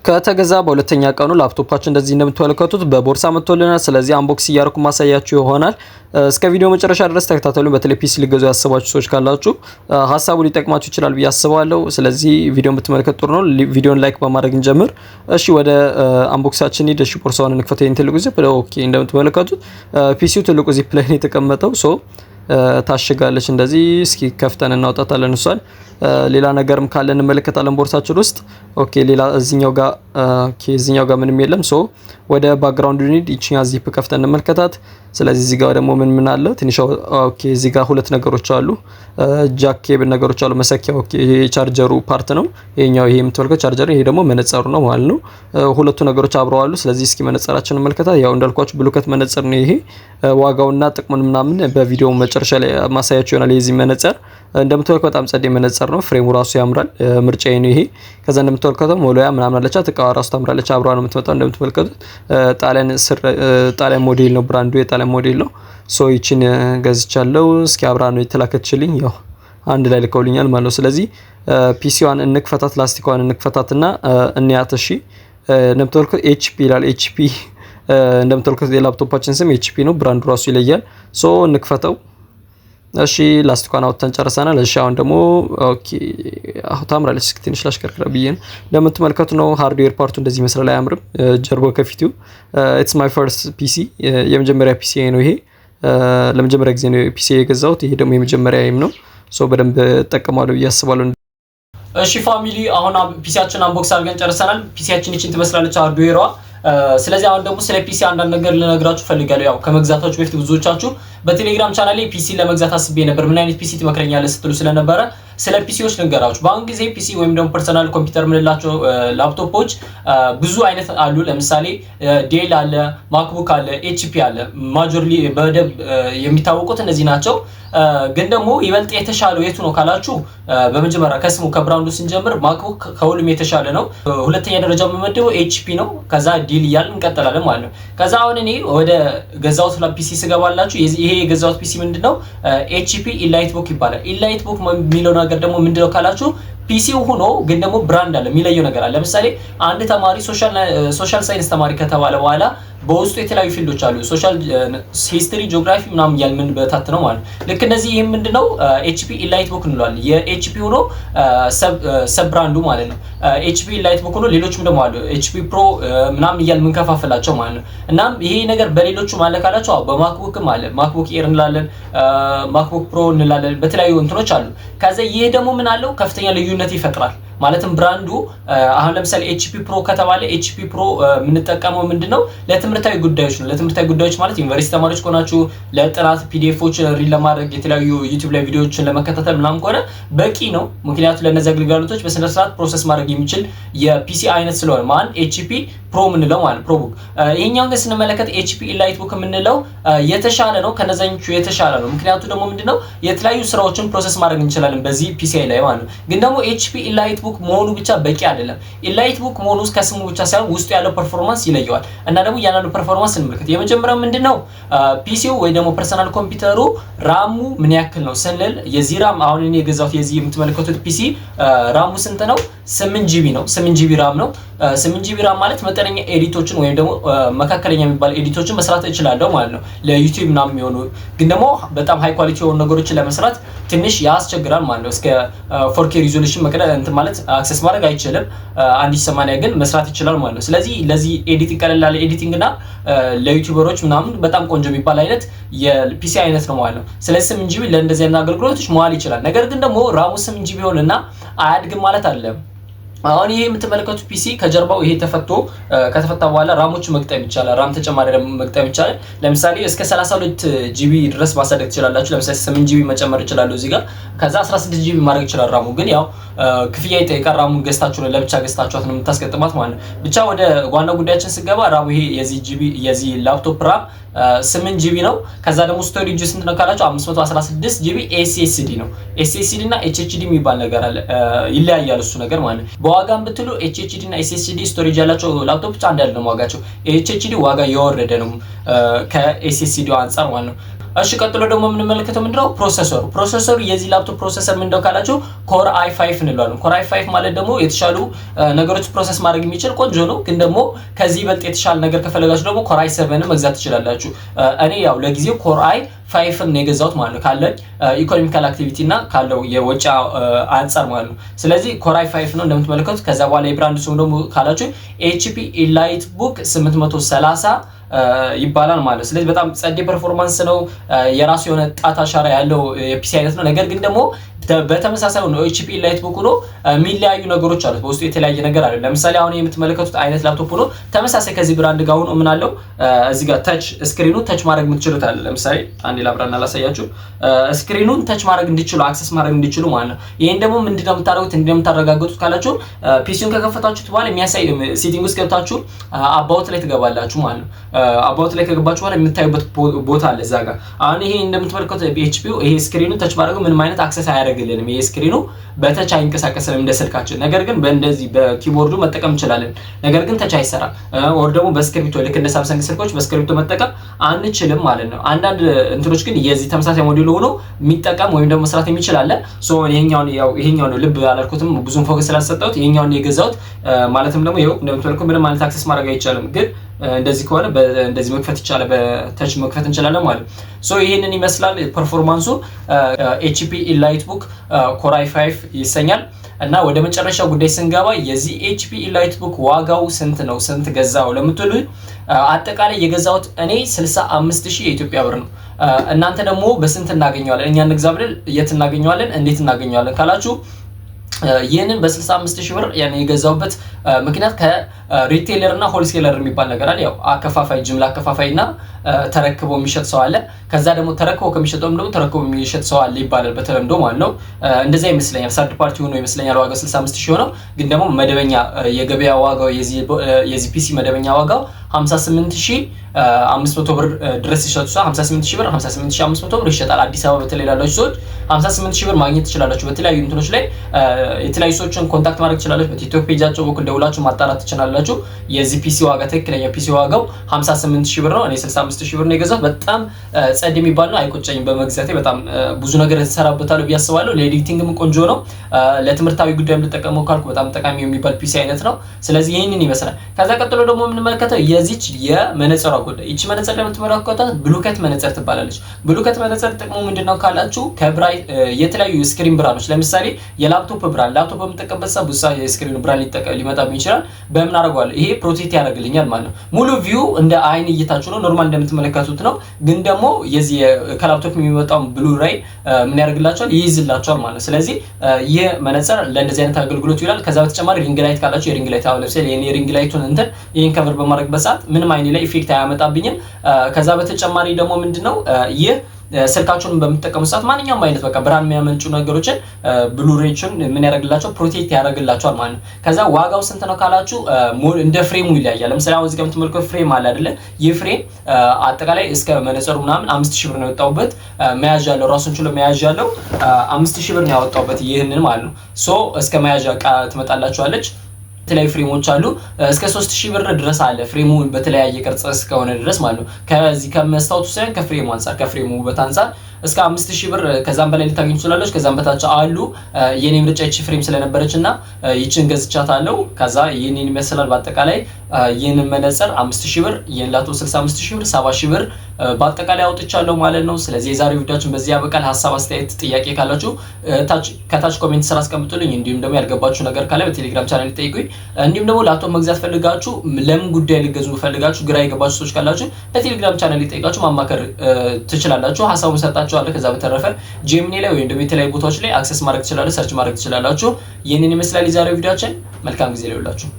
ከተገዛ በሁለተኛ ቀኑ ላፕቶፓችን እንደዚህ እንደምትመለከቱት በቦርሳ መጥቶልናል። ስለዚህ unbox እያደረኩ ማሳያችሁ ይሆናል። እስከ ቪዲዮ መጨረሻ ድረስ ተከታተሉ። በተለይ PC ሊገዙ ያሰባችሁ ሰዎች ካላችሁ ሀሳቡ ሊጠቅማችሁ ይችላል ብዬ አስባለሁ። ስለዚህ ቪዲዮን ብትመለከቱ ጥሩ ነው። ቪዲዮን like በማድረግ እንጀምር። እሺ፣ ወደ unbox ኣችን ሂድ። እሺ፣ ቦርሳውን እንክፈት። ይሄን ትልቁ ዚፕ፣ okay። እንደምትመለከቱት PC ው ትልቁ ዚፕ ላይ ነው የተቀመጠው። So ታሽጋለች እንደዚህ። እስኪ ከፍተን እናውጣታለን እሷን። ሌላ ነገርም ካለ እንመለከታለን ቦርሳችን ውስጥ። Okay፣ ሌላ እዚኛው ጋር፣ okay፣ እዚኛው ጋር ምንም የለም። So ወደ background እንሂድ። ይችኛ ዚፕ ከፍተን እንመልከታት። ስለዚህ እዚህ ጋር ደግሞ ምን ምን አለ? ትንሽ፣ okay፣ እዚህ ጋር ሁለት ነገሮች አሉ። Jack cable ነገሮች አሉ። መሰኪያ፣ okay፣ ይሄ የ charger ኡ part ነው። ይሄኛው ይሄ የምትመለከቱት ቻርጀር፣ ይሄ ደግሞ መነጸሩ ነው ማለት ነው። ሁለቱ ነገሮች አብረው አሉ። ስለዚህ እስኪ መነጸራችንን እንመልከታት። ያው እንዳልኳችሁ ብሉከት መነጽር ነው ይሄ። ዋጋውና ጥቅሙን ምናምን በቪዲዮ መጨረሻ ላይ ማሳያችሁ ይሆናል። የዚህ መነጽር እንደምትመለከቱት በጣም ጸዴ መነጽር ነው። Frame ኡ ራሱ ያምራል። ምርጫዬ ነው ይሄ። ከዛ እንደምትመለከቱት ሞሎያ ምናምን አለቻት። እቃዋ ራሱ ታምራለች። አብራ ነው የምትመጣው። እንደምትመለከቱት ጣሊያን ስር ጣሊያን ሞዴል ነው፣ brand ኡ የጣሊያን ሞዴል ነው። So ይቺን ገዝቻለሁ። እስኪ አብራ ነው የተላከችልኝ። ያው አንድ ላይ ልከውልኛል ማለት ነው። ስለዚህ PC ዋን እንክፈታት፣ ላስቲኳን እንክፈታትና እንያት። እሺ፣ እንደምትመለከቱት HP ይላል። HP፣ እንደምትመለከቱት የላፕቶፓችን ስም HP ነው። Brand ኡ ራሱ ይለያል። So እንክፈተው። እሺ፣ ላስቲኳን አውጥተን ጨርሰናል። እሺ፣ አሁን ደግሞ፣ okay፣ አሁን ታምራለች። እስኪ ትንሽ ላሽከርክራ ብዬ ነው። እንደምትመለከቱ ነው hardware part ኡ እንደዚህ ይመስላል። አያምርም? ጀርባው ከፊቱ። It's my first PC፣ የመጀመሪያ PC ነው ይሄ። ለመጀመሪያ ጊዜ ነው PC የገዛሁት። ይሄ ደግሞ የመጀመሪያዬም ነው። So በደንብ እጠቀማለሁ ብዬ አስባለሁ። እሺ family፣ አሁን PC ያችን unbox አድርገን ጨርሰናል። PC ያችን ይችን ትመስላለች hardware ዋ። ስለዚህ አሁን ደግሞ ስለ PC አንዳንድ ነገር ልነግራችሁ ፈልጋለሁ። ያው ከመግዛታችሁ በፊት ብዙዎቻችሁ በቴሌግራም ቻናሌ PC ለመግዛት አስቤ ነበር፣ ምን አይነት PC ትመክረኛለህ ስትሉ ስለነበረ ስለ PC ዎች ልንገራችሁ። በአሁን ጊዜ PC ወይም ደግሞ personal computer የምንላቸው ላፕቶፖች ብዙ አይነት አሉ። ለምሳሌ Dell አለ፣ MacBook አለ፣ HP አለ። Majorly በደንብ የሚታወቁት እነዚህ ናቸው። ግን ደግሞ ይበልጥ የተሻለው የቱ ነው ካላችሁ፣ በመጀመሪያ ከስሙ ከ brand ኡ ስንጀምር MacBook ከሁሉም የተሻለ ነው። ሁለተኛ ደረጃ የምመድበው HP ነው። ከዛ Dell እያልን እንቀጥላለን ማለት ነው። ከዛ አሁን እኔ ወደ ገዛሁት PC ስገባላችሁ ይሄ የገዛሁት PC ምንድነው? HP EliteBook ይባላል። EliteBook የሚለው ነገር ደግሞ ምንድነው ካላችሁ፣ PC ው ሆኖ ግን ደግሞ brand አለ፣ የሚለየው ነገር አለ። ለምሳሌ አንድ ተማሪ social science ተማሪ ከተባለ በኋላ በውስጡ የተለያዩ field ኦች አሉ። Social፣ history፣ geography ምናምን እያልን የምንበታትነው ማለት ነው። ልክ እንደዚህ ይህም ምንድነው HP EliteBook እንለዋለን። የ HP ሆኖ sub brand ኡ ማለት ነው። HP EliteBook ሆኖ ሌሎችም ደግሞ አሉ። HP Pro ምናምን እያልን የምንከፋፍላቸው ማለት ነው። እናም ይሄ ነገር በሌሎቹም አለ ካላችሁ፣ አዎ፣ በ MacBook ም አለ። MacBook Air እንላለን፣ MacBook Pro እንላለን። በተለያዩ እንትኖች አሉ። ከዛ ይህ ደግሞ ምን አለው? ከፍተኛ ልዩነት ይፈጥራል። ማለትም brand ኡ አሁን ለምሳሌ HP Pro ከተባለ HP Pro የምንጠቀመው ምንድነው ለትምህርታዊ ጉዳዮች ነው። ለትምህርታዊ ጉዳዮች ማለት ዩኒቨርሲቲ ተማሪዎች ከሆናችሁ ለጥናት PDF ኦችን read ለማድረግ፣ የተለያዩ YouTube ላይ ቪዲዮዎችን ለመከታተል ምናምን ከሆነ በቂ ነው። ምክንያቱም ለእነዚህ አገልግሎቶች በስነ ስርዓት process ማድረግ የሚችል የ PC አይነት ስለሆነ ማን HP Pro የምንለው ማለት ProBook። ይሄኛውን ግን ስንመለከት HP EliteBook የምንለው የተሻለ ነው፣ ከነዛኞቹ የተሻለ ነው። ምክንያቱ ደግሞ ምንድነው? የተለያዩ ስራዎችን process ማድረግ እንችላለን በዚህ PC ላይ ማለት ነው። ግን ደግሞ HP EliteBook መሆኑ ብቻ በቂ አይደለም። EliteBook መሆኑ ከስሙ ብቻ ሳይሆን ውስጡ ያለው performance ይለየዋል። እና ደግሞ እያንዳንዱ performance እንመልከት። የመጀመሪያው ምንድነው? PC ው ወይ ደግሞ personal ኮምፒውተሩ RAM ኡ ምን ያክል ነው ስንል የዚህ RAM፣ አሁን እኔ የገዛሁት የዚህ የምትመለከቱት PC RAM ኡ ስንት ነው? 8 GB ነው። 8 GB RAM ነው። 8 GB RAM ማለት መጠነኛ edit ኦችን ወይም ደግሞ መካከለኛ የሚባል edit ኦችን መስራት እችላለሁ ማለት ነው። ለ YouTube ምናምን የሚሆኑ፣ ግን ደግሞ በጣም high quality የሆኑ ነገሮችን ለመስራት ትንሽ ያስቸግራል ማለት ነው። እስከ 4K resolution መቅደል እንትን ማለት access ማድረግ አይችልም። 1080 ግን መስራት ይችላል ማለት ነው። ስለዚህ ለዚህ editing፣ ቀለል ላለ editing እና ለ YouTuber ኦች ምናምን በጣም ቆንጆ የሚባል አይነት የ PC አይነት ነው ማለት ነው። ስለዚህ 8 GB ለእንደዚህ አይነት አገልግሎቶች መዋል ይችላል። ነገር ግን ደግሞ RAM ኡ 8 GB ሆንና አያድግም ማለት አይደለም። አሁን ይሄ የምትመለከቱት PC ከጀርባው ይሄ ተፈቶ ከተፈታ በኋላ RAM ኦች መግጠም ይቻላል። RAM ተጨማሪ መግጠም ይቻላል። ለምሳሌ እስከ 32 GB ድረስ ማሳደግ ትችላላችሁ። ለምሳሌ 8 GB መጨመር ይችላሉ እዚህ ጋር፣ ከዛ 16 GB ማድረግ ይችላል። RAM ኡ ግን ያው ክፍያ ይጠይቃል። RAM ኡን ገዝታችሁ ነው፣ ለብቻ ገዝታችኋት ነው የምታስገጥማት ማለት ነው። ብቻ ወደ ዋናው ጉዳያችን ስገባ RAM ኡ ይሄ የዚህ GB የዚህ ላፕቶፕ RAM 8 GB ነው። ከዛ ደግሞ storage ስንት ነው ካላችሁ፣ 516 GB SSD ነው። SSD እና HHD የሚባል ነገር አለ፣ ይለያያል እሱ ነገር ማለት ነው። በዋጋም ብትሉ HHD እና SSD storage ያላቸው ላፕቶፖች አንድ አይደለም ዋጋቸው። HHD ዋጋ የወረደ ነው ከ SSD አንጻር ማለት ነው። እሺ ቀጥሎ ደግሞ የምንመለከተው ምንድነው? Processor ኡ። Processor ኡ የዚህ ላፕቶፕ processor ምንድነው ካላችሁ Core i5 እንለዋለን። Core i5 ማለት ደግሞ የተሻሉ ነገሮች process ማድረግ የሚችል ቆንጆ ነው። ግን ደግሞ ከዚህ ይበልጥ የተሻለ ነገር ከፈለጋችሁ ደግሞ Core i7 መግዛት ትችላላችሁ። እኔ ያው ለጊዜው Core i5 ነው የገዛሁት ማለት ነው፣ ካለኝ economical activity እና ካለው የወጪ አንጻር ማለት ነው። ስለዚህ Core i5 ነው እንደምትመለከቱት። ከዛ በኋላ የ brand ስሙ ደግሞ ካላችሁ HP EliteBook 830 ይባላል ማለት ነው። ስለዚህ በጣም ጸዴ performance ነው። የራሱ የሆነ ጣት አሻራ ያለው የ PC አይነት ነው። ነገር ግን ደግሞ በተመሳሳይ ነው HP EliteBook ሆኖ የሚለያዩ ነገሮች አሉት። በውስጡ የተለያየ ነገር አለ። ለምሳሌ አሁን የምትመለከቱት አይነት ላፕቶፕ ሆኖ ተመሳሳይ ከዚህ brand ጋር ሆኖ ምን አለው፣ እዚህ ጋር touch screen ኑ touch ማድረግ የምትችሉት አለ። ለምሳሌ አንዴ ላብራና ላሳያችሁ። Screen ኑን touch ማድረግ እንዲችሉ፣ access ማድረግ እንዲችሉ ማለት ነው። ይሄን ደግሞ ምንድነው የምታደርጉት፣ እንደምታረጋግጡት ካላችሁ PC ውን ከከፈታችሁት በኋላ የሚያሳይ setting ውስጥ ገብታችሁ about ላይ ትገባላችሁ ማለት ነው። About ላይ ከገባችሁ በኋላ የምታዩበት ቦታ አለ እዛ ጋር። አሁን ይሄ እንደምትመለከቱት HP ው ይሄ screen ኑ touch ማድረጉ ምንም አይነት access አያደርግልንም። ይሄ screen ኑ በ touch አይንቀሳቀስም እንደ ስልካችን። ነገር ግን በእንደዚህ በ keyboard ኡ መጠቀም እንችላለን። ነገር ግን touch አይሰራም። Or ደግሞ በስክሪፕቶ፣ ልክ እንደ ሳምሰንግ ስልኮች በስክሪፕቶ መጠቀም አንችልም ማለት ነው። አንዳንድ እንትኖች ግን የዚህ ተመሳሳይ ሞዴል ሆኖ የሚጠቀም ወይም ደግሞ መስራት የሚችል አለ። So ይሄኛውን ያው ይሄኛው ነው ልብ አላልኩትም፣ ብዙም focus ስላልሰጠሁት ይሄኛውን የገዛሁት። ማለትም ደግሞ ይኸው እንደምትመለከቱት ምንም አይነት access ማድረግ አይቻልም፣ ግን እንደዚህ ከሆነ እንደዚህ መክፈት ይቻላል፣ በ touch መክፈት እንችላለን ማለት ነው። So ይሄንን ይመስላል performance ኡ። HP EliteBook Core i5 ይሰኛል። እና ወደ መጨረሻው ጉዳይ ስንገባ የዚህ HP EliteBook ዋጋው ስንት ነው? ስንት ገዛው ለምትሉ አጠቃላይ የገዛሁት እኔ 65,000 የኢትዮጵያ ብር ነው። እናንተ ደግሞ በስንት እናገኘዋለን? እኛ እንግዛ ብለን የት እናገኘዋለን? እንዴት እናገኘዋለን ካላችሁ ይህንን በ65 ሺህ ብር ያን የገዛውበት ምክንያት ከ retailer እና wholesaler የሚባል ነገር አለ። ያው አከፋፋይ፣ ጅምላ አከፋፋይ እና ተረክቦ የሚሸጥ ሰው አለ። ከዛ ደግሞ ተረክቦ ከሚሸጠውም ደግሞ ተረክቦ የሚሸጥ ሰው አለ ይባላል በተለምዶ ማለት ነው። እንደዛ ይመስለኛል። Third party ሆኖ ይመስለኛል ዋጋው 65 ሺህ ሆነው፣ ግን ደግሞ መደበኛ የገበያ ዋጋው፣ የዚህ PC መደበኛ ዋጋው 58,500 ብር ድረስ ይሸጡ፣ 58 ሺህ ብር፣ 58,500 ብር ይሸጣል። አዲስ አበባ በተለይ ላላችሁ ሰዎች 58 ሺህ ብር ማግኘት ትችላላችሁ። በተለያዩ እንትኖች ላይ የተለያዩ ሰዎችን contact ማድረግ ትችላላችሁ። በቲክቶክ page ኣቸው በኩል ደውላችሁ ማጣራት ትችላላችሁ። የዚህ PC ዋጋ፣ ትክክለኛ PC ዋጋው 58 ሺህ ብር ነው። እኔ 65 ሺህ ብር ነው የገዛሁት። በጣም ጸድ የሚባል ነው። አይቆጨኝም በመግዛቴ። በጣም ብዙ ነገር እንሰራበታለሁ ብዬ አስባለሁ። ለ editing ም ቆንጆ ነው። ለትምህርታዊ ጉዳይም ልጠቀመው ካልኩ በጣም ጠቃሚ የሚባል PC አይነት ነው። ስለዚህ ይህንን ይመስላል። ከዛ ቀጥሎ ደግሞ የምንመለከተው የዚች የመነጽሯ ጉዳይ። ይቺ መነጽር እንደምትመለከቷት blue cut መነጽር ትባላለች። Blue cut መነጽር ጥቅሙ ምንድነው ካላችሁ ከ bright የተለያዩ screen ብርሃኖች፣ ለምሳሌ የላፕቶፕ ብርሃን፣ ላፕቶፕ በምጠቀምበት ሰዓት ብዙ ሰዓት የ screen ኑ ብርሃን ሊመጣብኝ ይችላል። በምን አደርገዋለሁ? ይሄ protect ያደርግልኛል ማለት ነው። ሙሉ view እንደ አይን እይታችሁ ነው፣ normal እንደምትመለከቱት ነው። ግን ደግሞ የዚህ ከላፕቶፕ የሚመጣውን blue ray ምን ያደርግላቸዋል? ይይዝላቸዋል ማለት ነው። ስለዚህ ይህ መነጽር ለእንደዚህ አይነት አገልግሎት ይውላል። ከዛ በተጨማሪ ring light ካላችሁ የ ring light፣ አሁን ለምሳሌ የኔ ring light ኡን እንትን ይህን cover በማድረግበት ሰዓት ምንም አይኔ ላይ effect አያመጣብኝም። ከዛ በተጨማሪ ደግሞ ምንድነው፣ ይህ ስልካችሁን በምትጠቀሙ ሰዓት ማንኛውም አይነት በቃ ብርሃን የሚያመንጩ ነገሮችን፣ blue ray ዎችን ምን ያደርግላቸው፣ protect ያደርግላቸዋል ማለት ነው። ከዛ ዋጋው ስንት ነው ካላችሁ እንደ frame ኡ ይለያያል። ለምሳሌ አሁን እዚህ ጋር የምትመለከቱት frame አለ አይደለ? ይህ frame አጠቃላይ እስከ መነጽሩ ምናምን 5,000 ብር ነው የወጣውበት። መያዣ ያለው፣ ራሱን ችሎ መያዣ ያለው 5,000 ብር ነው ያወጣውበት ይህንን ማለት ነው። So እስከ መያዣ እቃ ትመጣላችኋለች። የተለያዩ frame ኦች አሉ። እስከ 3000 ብር ድረስ አለ። Frame ኡ በተለያየ ቅርጽ እስከሆነ ድረስ ማለት ነው። ከዚህ ከመስታወቱ ሳይሆን ከ frame ኡ አንጻር፣ ከ frame ኡ ውበት አንጻር እስከ 5000 ብር ከዛም በላይ ልታገኙ ትችላላችሁ። ከዛም በታች አሉ። የኔ ምርጫ ይቺ frame ስለነበረች እና ይችን ገዝቻታለሁ። ከዛ ይህንን ይመስላል በአጠቃላይ። ይህንን መነጽር 5000 ብር፣ ይህን ላፕቶፕ 65,000 ብር፣ 70,000 ብር በአጠቃላይ አውጥቻለሁ ማለት ነው። ስለዚህ የዛሬው ቪዲዮአችን በዚህ ያበቃል። ሀሳብ፣ አስተያየት፣ ጥያቄ ካላችሁ ከታች comment ስር አስቀምጡልኝ። እንዲሁም ደግሞ ያልገባችሁ ነገር ካለ በቴሌግራም ቻናል ጠይቁኝ። እንዲሁም ደግሞ ላፕቶፕ መግዛት ፈልጋችሁ፣ ለምን ጉዳይ ልገዙ ፈልጋችሁ ግራ የገባችሁ ሰዎች ካላችሁ በቴሌግራም ቻናል ጠይቃችሁ ማማከር ትችላላችሁ። ሀሳቡን ሰጣችኋለሁ። ከዛ በተረፈ ጄሚኒ ላይ ወይም ደግሞ የተለያዩ ቦታዎች ላይ access ማድረግ ትችላላችሁ፣ search ማድረግ ትችላላችሁ። ይህንን ይመስላል የዛሬው ቪዲዮአችን። መልካም ጊዜ ይሁንላችሁ።